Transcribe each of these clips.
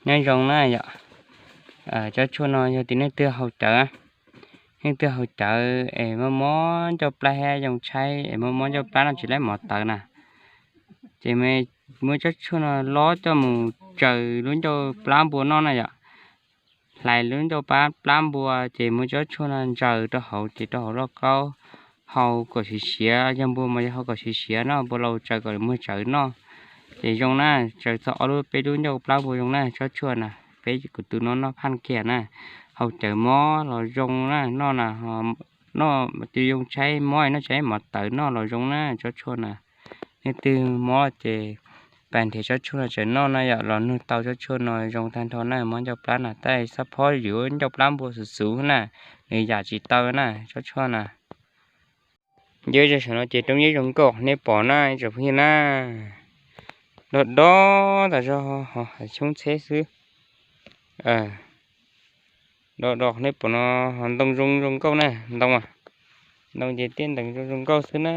Nyob zoo na yom, tsob tshuaj no yog tias nej twg haus cawv, nej twg haus cawv es mob mob ncauj plab thiab yoo tshaib es mob mob ncauj plab no tsis laib mov tawv na, ces muab tsob tshuaj no lob coj mus tsaws lub ncauj plab npua noj na yom. Hlais lub ncauj plab npua ces muab tsob tshuaj no ntsaws rau hauv ces rau hauv lauj kaub, haus kom siav siav, yog npua mas yog haus kom siav siav no, npua laus tsaws kom muag tsawv noj. Ces zoo na, tsaws txog ob lub peb lub ncauj plab npua zoo na, tsob tshuaj na, peb kuv tus no noj phaj kiag na, haus cawv mob los zoo na, noj na, noj yoo tshaib mob noj tsis laib mov tawv noj los zoo na, tsob tshuaj na. Nej twg mob ces pab nrhiav tsob tshuaj no tseem noj na yom, los nug tau tsob tshuaj no zoo tag nrho na, mob ncauj plab na, tab sis xab phob yuav ncauj plab npua xuv xuv na, nws yam tsis tau na tsob tshuaj na. Nyob rau saum no ces roob yeeb zoo nkauj nej pom na tsoom phooj ywg na, do do tas zog ho hav xyoob txheb xwb. Do do nej pom no ho ntoo zoo zoo nkauj na, ntoo, ntoo ces tej ntoo zoo zoo nkauj xwb na.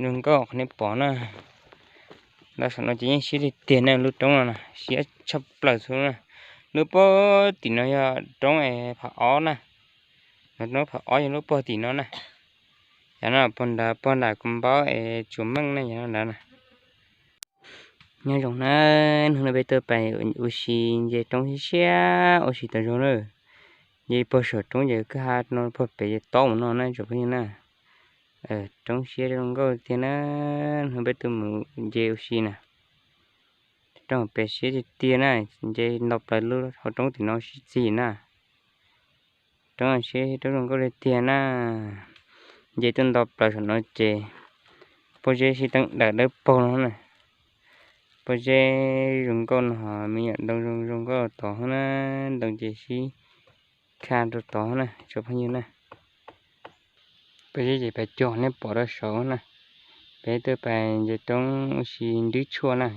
Zoo nkauj nej pom na, ntawm saum no ces yeej siab tiag tiag na, lub roob no na siab tshaj plaws xwb na. Lub pob tim no yog roob es phav ob na, roob phav ob yog lub pob tim no na. Yog no pog nrad pog nram kuv npaub es tsuas meej na, yog no nrad na. Nyob zoo na, hnub no peb tuaj pais ua si nce roob siab siab ua si tas zog na. Nce pog saum roob ces kwj ha no pog pem ces tob mus no na tsoom phooj ywg na. Roob siab zoo nkauj tiag na, hnub peb tuaj mus nce ua si na. Roob pem siab tiag tiag na, nce nto plaws lub hauv roob tim no sib txig na. Roob siab roob zoo nkauj tiag tiag na. Nce tuaj nto plaws saum no ces pob zeb sib teeb dawm dawb paug no na. Pob zeb zoo nkauj no ho me nyuam ntoo zoo zoo nkauj tod na, ntoo ces sib kha rau tod na tsoom phooj ywg na. Pob zeb ces pais cuag nej pom rau saud na. Peb tuaj pais nce roob ua si nrhiav tshuaj na.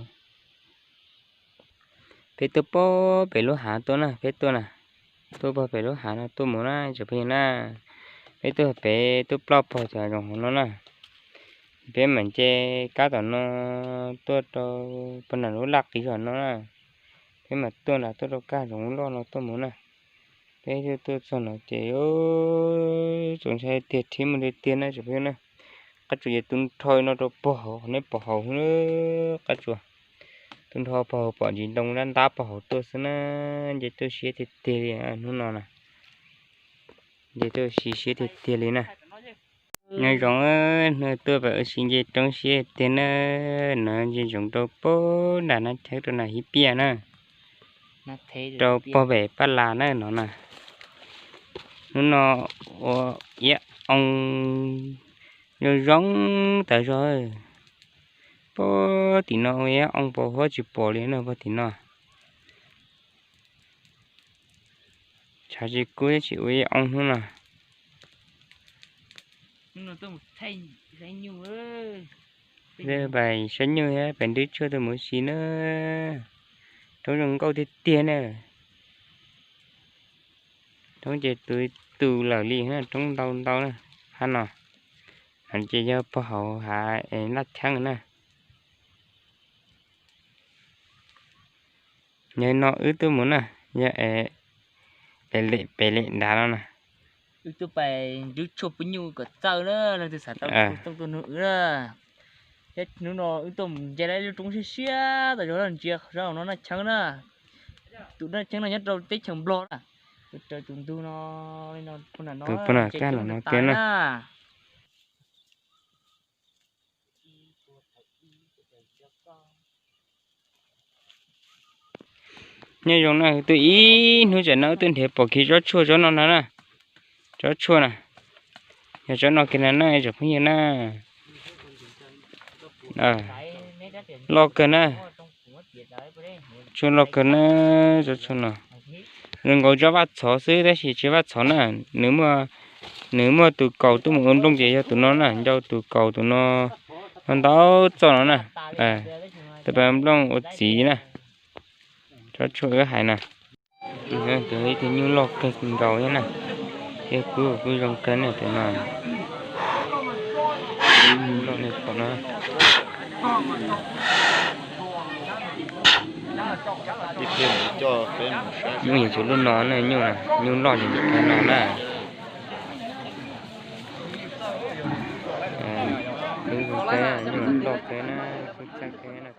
Peb tuaj pog pem lub hav tuaj na, peb tuaj na, tuaj pog pem lub hav no tuaj mus na tsoom phooj ywg na. Peb tuaj pem tuaj ploj pog cov zoov hauv no na. Peb mam nce kab tom no tuaj rau pog nram lub laj qis zog no na. Peb mam tuaj nram tuaj rau kaj zoov loj no tuaj mus na. Peb tuaj txog no ces txaus ntshai tiag, rhiab mus tiag tiag na tsoom phooj ywg na. Qab tsuas ces tu nrho no rau pog hauv, nej pom hauv qab tsuas. Tu nrho pog hauv pom ntsis ntoo ntab ntab pog hauv tuaj xwb na. Nce tuaj siab tiag tiag li hnub no na. Nce tuaj ua si siab tiag tiag li na. Nyob zoo, hnub tuaj pais ua si nce roob siab tiag na. No nce ntsoov rau pog nram Nab Cheeb rau nram Hib Piaj na, rau pog pem Paj Las na no na. Hnub no ua iab oo zoo zoo tas zog. Pog tim no ua iab oo pos huab tsis pom li na pog tim no. Tshav tsis kub thiab tsis ua iab oo hnub no. Pais saib nyuj thiab pais nrhiav tshuaj tuaj mus ua si na. Roob zoo nkauj tiag tiag na. Roob ces tu tu lawm li na, roob ntau ntau na. Hav no, no ces yog pog hauv hav es Nab Cheeb na. Yog no wb tuaj mus na, yog es lem pem lem nrad no na. Wb tuaj pais nrhiav tshuaj pub nyuj kom txawj na, leej twg xav tau tshuaj tuaj nug wb na. Thiab hnub no wb tuaj mus nce lawm lub roob siab siab tas zog, ntsia zog no Nab Cheeb na. Tus Nab Cheeb no nyob rau teb chaws Nplog na. Tus raws tus ntug no, tus pog nram no, tus pog nram no tiag na. Nyob zoo na, tuaj ib hnub tsam no tuaj nrhiav pom kiag tsob tshuaj tsob no ntag na. Tsob tshuaj na, yog tsob no kiag na na tsoom phooj ywg na. Loj kawg na. Tshuaj loj kawg na, tsob tshuaj no. Zoo nkaus tsob vaj txhov xwb tab sis tsis vaj txhov na. Nws muaj tus kaus tuaj mus ua nplooj ces yog tus no na, ncau tus kaus tus no, no ntau txoj no na. Tus pab nplooj ua txiv na. Tsob tshuaj wb hais na. Tus ib tug nyuj loj kawg nkaus thiab na. Thiab kuj kuj zoo kawg na tus no. Loj li qhov no. Nyuj yeej tsuas lub no ne, nyuj, nyuj loj li no na. Lub qeb, nyuj loj qeb na, lub txaij qeb na.